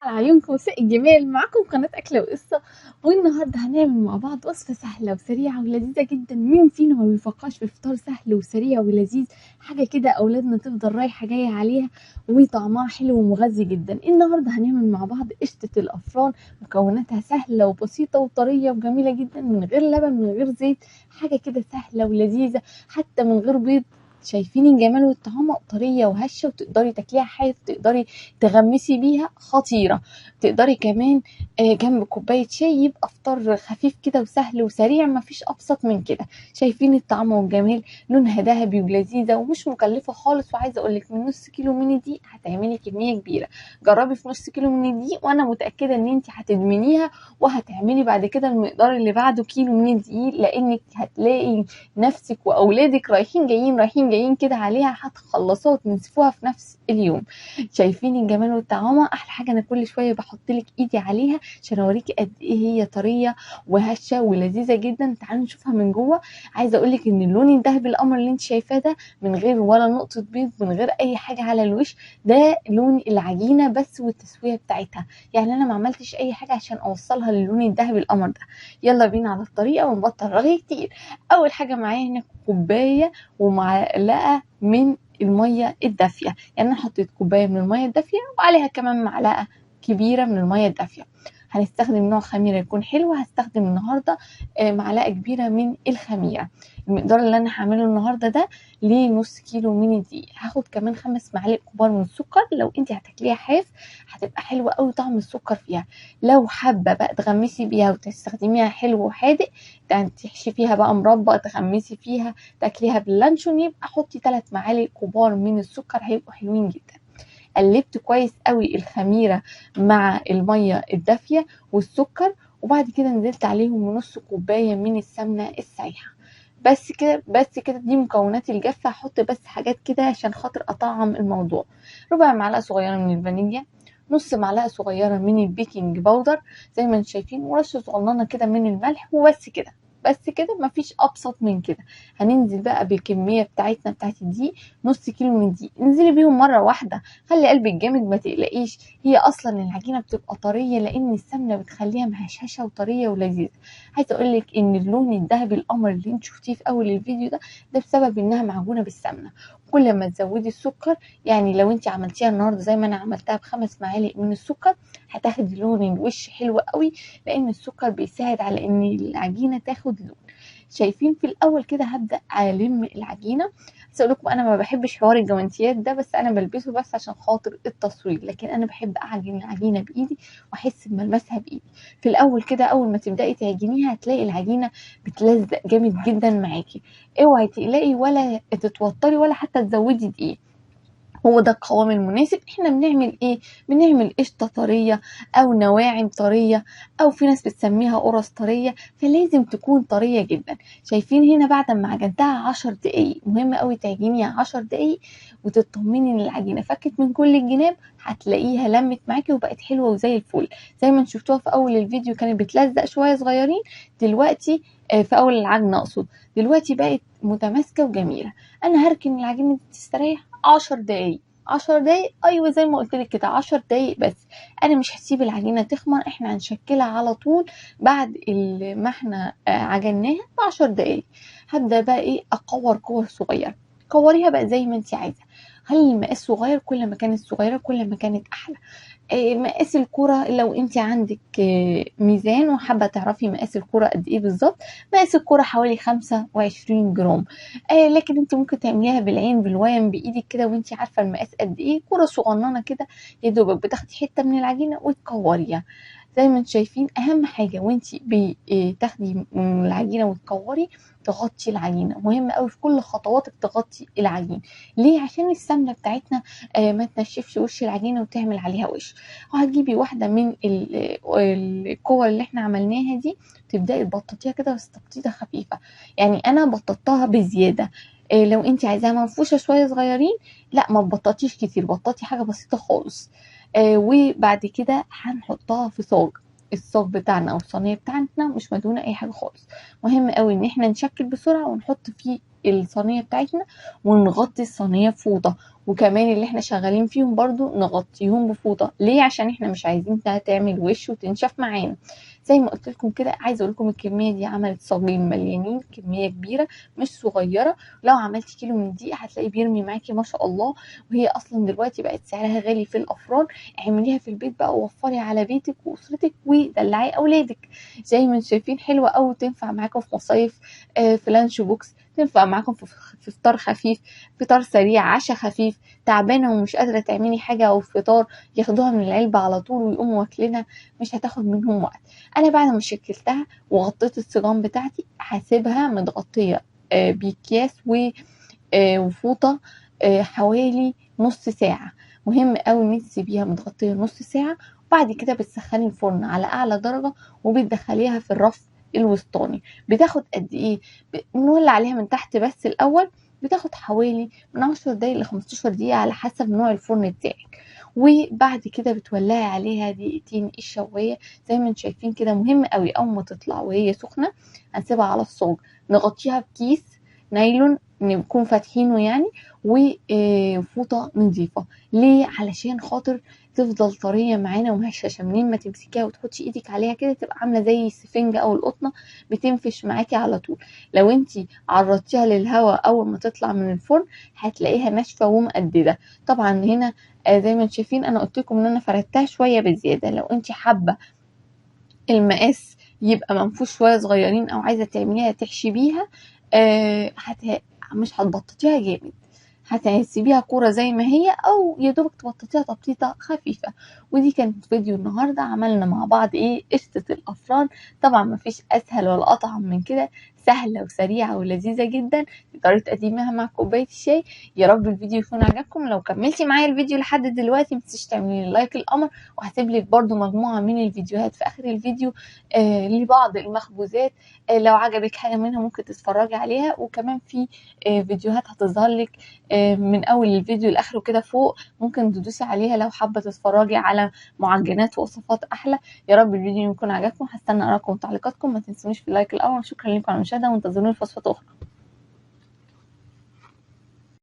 على عيونكم وساق الجمال، معاكم قناة أكلة وقصة. والنهاردة هنعمل مع بعض وصفة سهلة وسريعة ولذيذة جدا. مين فينا ما بيفكرش في فطار سهل وسريع ولذيذ، حاجة كده أولادنا تفضل رايحة جاية عليها وطعمها حلو ومغذي جدا. النهاردة هنعمل مع بعض قشطة الأفران، مكوناتها سهلة وبسيطة وطرية وجميلة جدا، من غير لبن من غير زيت، حاجة كده سهلة ولذيذة حتى من غير بيض. شايفين الجمال والطعامة، طرية وهشة وتقدري تاكليها حاف، تقدري تغمسي بيها، خطيرة. تقدري كمان جنب كوباية شاي، يبقى فطار خفيف كده وسهل وسريع، مفيش أبسط من كده. شايفين الطعامة والجمال، لونها ذهبي ولذيذة ومش مكلفة خالص. وعايزة أقولك من نص كيلو من دي هتعملي كمية كبيرة. جربي في نص كيلو من دي وأنا متأكدة إن انت هتدمنيها، وهتعملي بعد كده المقدار اللي بعده كيلو من الدقيق، لأنك هتلاقي نفسك وأولادك رايحين جايين رايحين جايين كده عليها، هتخلصوها وتنسفوها في نفس اليوم. شايفين الجمال والطعامه؟ احلى حاجة انا كل شوية بحط لك ايدي عليها عشان اوريكي قد ايه هي طرية وهشه ولذيذه جدا. تعالوا نشوفها من جوه. عايزه اقول لك ان اللون الذهبي القمر اللي انت شايفاه ده من غير ولا نقطة بيض، من غير اي حاجة على الوش، ده لون العجينة بس والتسويه بتاعتها. يعني انا ما عملتش اي حاجة عشان اوصلها للون الذهبي القمر ده. يلا بينا على الطريقة ونبطل رغي كتير. اول حاجة معايا هنا كوباية ومعلقة من المية الدافيه، يعني انا حطيت كوباية من المية الدافيه وعليها كمان معلقه كبيرة من المية الدافيه. هنستخدم نوع خميره يكون حلو. هستخدم النهارده معلقه كبيرة من الخميره. المقدار اللي انا هعمله النهارده ده لنص كيلو من الدقيق. هاخد كمان 5 معالق كبار من السكر. لو انت هتاكليها حاف هتبقى حلوة قوي طعم السكر فيها. لو حابة بقى تغمسي بيها وتستخدميها حلو وحادق، تحشي فيها بقى مربى، تغمسي فيها، تاكليها باللانشون، يبقى حطي 3 معالق كبار من السكر، هيبقوا حلوين جدا. قلبت كويس قوي الخميره مع المية الدافيه والسكر، وبعد كده نزلت عليهم نص كوباية من السمنة السايحه. بس كده بس كده، دي مكونات الجافه. هحط بس حاجات كده عشان خاطر اطعم الموضوع. ربع معلقه صغيرة من الفانيليا، نص معلقه صغيرة من ال baking powder زي ما انتم شايفين، ورشه صغننه كده من الملح، وبس كده بس كده، مفيش ابسط من كده. هننزل بقى بالكمية بتاعتنا بتاعت الدقيق، نص كيلو من الدقيق، انزلي بيهم مرة واحدة. خلي قلبك جامد ما تقلقيش، هي اصلا العجينة بتبقى طرية لان السمنة بتخليها مهشهشه وطريه ولذيذه. عايزه اقول لك ان اللون الذهبي القمر اللي انت شفتيه في اول الفيديو ده بسبب انها معجونه بالسمنه. كل ما تزودي السكر، يعني لو انت عملتيها النهارده زي ما انا عملتها ب5 معالق من السكر، هتاخدي لون الوش حلو قوي، لان السكر بيساعد على ان العجينة تاخد لون. شايفين في الاول كده هبدا الم العجينة. عايزه اقول لكم انا ما بحبش حوار الجوانتيات ده، بس انا بلبسه بس عشان خاطر التصوير، لكن انا بحب اعجن العجينة بايدي واحس بملمسها بايدي. في الاول كده اول ما تبداي تعجنيها هتلاقي العجينة بتلزق جامد جدا معاكي. اوعي تقلقي ولا تتوتري ولا حتى تزودي دقيق، هو ده القوام المناسب. احنا بنعمل ايه؟ بنعمل قشطه طرية او نواعم طرية، او في ناس بتسميها قرص طرية، فلازم تكون طرية جدا. شايفين هنا بعد ما عجنتها 10 دقايق، مهم قوي تعجنيها 10 دقايق وتطمني ان العجينة فكت من كل الجناب، هتلاقيها لمت معاكي وبقت حلوة وزي الفل. زي ما شفتوها في اول الفيديو كانت بتلزق شوية صغيرين، دلوقتي في اول العجنه اقصد، دلوقتي بقت متماسكة وجميلة. انا هركن العجينة دي تستريح 10 دقايق، 10 دقايق، ايوه زي ما قلت لك كده 10 دقايق بس. انا مش هسيب العجينة تخمر، احنا هنشكلها على طول بعد ما احنا عجناها ب10 دقايق. هبدا بقى ايه؟ اقور كور صغيرة. كوريها بقى زي ما انت عايزه، خلي المقاس صغير، كل ما كانت صغيرة كل ما كانت احلى. مقاس الكرة لو انت عندك ميزان وحابة تعرفي مقاس الكرة قد ايه بالظبط، مقاس الكرة حوالي 25 جرام، لكن انت ممكن تعمليها بالعين بالويم بايدك كده وانت عارفه المقاس قد ايه. كرة صغننه كده يا دوبك بتاخدي حتة من العجينة وتكوريها زي ما انتم شايفين. اهم حاجة وانت بتاخدي من العجينة وتكوري تغطي العجينة، مهم قوي في كل خطواتك تغطي العجين. ليه؟ عشان السمنة بتاعتنا ما تنشفش وش العجينة وتعمل عليها وش. وهتجيبي واحدة من الكور اللي احنا عملناها دي، تبداي تبططيها كده بس تبطيطه خفيفة، يعني انا بططتها بزيادة. لو انت عايزاها منفوشه شوية صغيرين، لا ما تبططيش كتير، بططي حاجة بسيطة خالص. وبعد كده هنحطها في صاج، الصاج بتاعنا او الصينية بتاعتنا مش مدهونه اي حاجة خالص. مهم قوي ان احنا نشكل بسرعة ونحط فيه الصينية بتاعتنا، ونغطي الصينية بفوطه، وكمان اللي احنا شغالين فيهم برضو نغطيهم بفوطه. ليه؟ عشان احنا مش عايزين تعمل وش وتنشف معانا. زي ما قلت لكم كده، عايزه اقول لكم الكمية دي عملت صاجين مليانين، كمية كبيرة مش صغيرة. لو عملتي كيلو من دي هتلاقي بيرمي معاكي ما شاء الله، وهي اصلا دلوقتي بقت سعرها غالي في الافران. اعمليها في البيت بقى ووفري على بيتك واسرتك ودلعي اولادك. زي ما انتم شايفين حلوة قوي، تنفع معاكم في مصايف، في lunch box، تنفع معاكم في فطار خفيف، فطار سريع، عشاء خفيف. تعبانة ومش قادرة تعملي حاجة او فطار، ياخدوها من العلبة على طول ويقوموا واكلينها، مش هتاخد منهم وقت. انا بعد ما شكلتها وغطيت الصيجان بتاعتي هسيبها متغطيه باكياس وفوطه حوالي نص ساعة. مهم قوي ان انت تسيبيها متغطيه نص ساعة، وبعد كده بتسخني الفرن على اعلى درجه وبتدخليها في الرف الوسطاني. بتاخد قد ايه؟ نولع عليها من تحت بس الاول، بتاخد حوالي من 10 دقايق ل 15 دقيقة على حسب نوع الفرن بتاعك. وبعد كده بتولعي عليها دقيقتين الشوايه زي ما انتم شايفين كده. مهم قوي اول ما تطلع وهي سخنة هنسيبها على الصاج، نغطيها بكيس نايلون نكون فاتحينه يعني، وفوطه نظيفة. ليه؟ علشان خاطر تفضل طرية معانا ومهششه. منين ما تمسكيها وتحطي ايدك عليها كده تبقى عامله زي السفنجه او القطنه، بتنفش معاكي على طول. لو انتي عرضتيها للهواء اول ما تطلع من الفرن هتلاقيها ناشفة ومقدده. طبعا هنا زي ما انتم شايفين انا قلت لكم ان انا فردتها شوية بزيادة. لو انتي حابة المقاس يبقى منفوش شوية صغيرين، او عايزه تعمليها تحشي بيها، مش هتبططيها جامد، هتسيبيها كورة زي ما هي، او يا دوبك تبططيها تبطيطه خفيفة. ودي كانت فيديو النهارده، عملنا مع بعض ايه؟ قشطه الافران. طبعا مفيش اسهل ولا اطعم من كده، سهلة وسريعة ولذيذه جدا، تقدري تقدميها مع كوباية الشاي. يا رب الفيديو يكون عجبكم. لو كملتي معايا الفيديو لحد دلوقتي متنسيش تعملي like القمر، وهسيب لك برده مجموعة من الفيديوهات في اخر الفيديو لبعض المخبوزات، لو عجبك حاجة منها ممكن تتفرجي عليها. وكمان في فيديوهات هتظهر لك من اول الفيديو لاخره كده فوق، ممكن تدوسي عليها لو حابة تتفرجي على معجنات ووصفات احلى. يا رب الفيديو يكون عجبكم، هستنى اراكم وتعليقاتكم، ما تنسونيش في ال like الاول. شكرا لكم على المشاهدة، وانتظروني في وصفات اخرى.